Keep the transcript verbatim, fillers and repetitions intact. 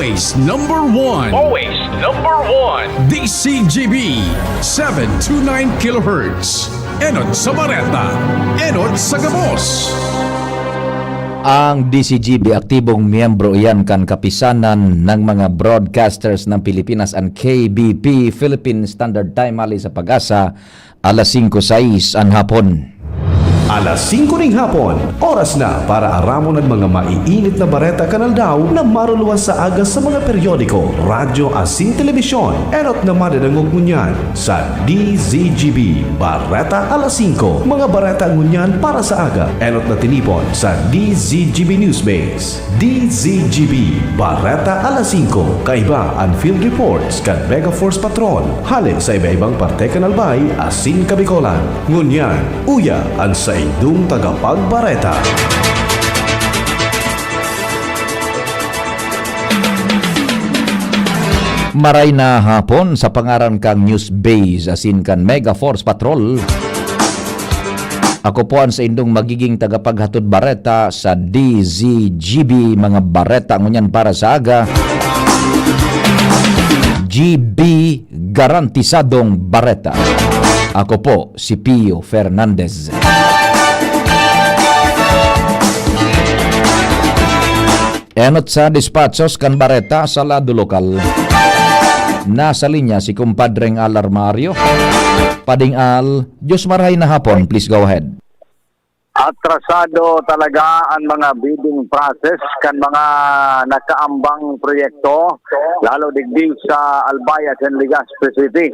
Is number one. Always number one. D C G B, seven two nine kilohertz. Enot sa Bareta, enot sa gabos. Ang D C G B, aktibong miyembro iyan kan Kapisanan ng mga Broadcasters ng Pilipinas, an K B P, Philippine Standard Time, hali sa Pag-asa, alas singko sais an hapon. Alas singko ning hapon, oras na para aramon an mga maiinit na bareta kan aldaw na maruluwas sa aga sa mga periodiko, radyo asin telebisyon. Enot na madadangog ngunyan sa D Z G B Bareta alas singko. Mga bareta ngunyan para sa aga. Enot na tinipon sa D Z G B Newsbase. D Z G B Bareta alas singko. Kaiba an field reports kan Mega Force Patrol hale sa iba-ibang parte kan Albay asin Kabikolan. Ngunyan, uya an saindong tagapagbareta. Maray na hapon sa pangaran kang News Base asin kan Mega Force Patrol. Ako po an saindong magiging tagapaghatod bareta sa D Z G B, mga bareta ngunyan para sa aga. G B, garantisadong bareta. Ako po si Pio Fernandez. Enot sa despachos kan bareta sa lado lokal. Nasa linya si Kumpadreng Al Armario. Pading Al, Diyos marahay na hapon. Please go ahead. Atrasado talaga ang mga bidding process kan mga nakaambang proyekto, lalo digdi sa Albay asin Legazpi City.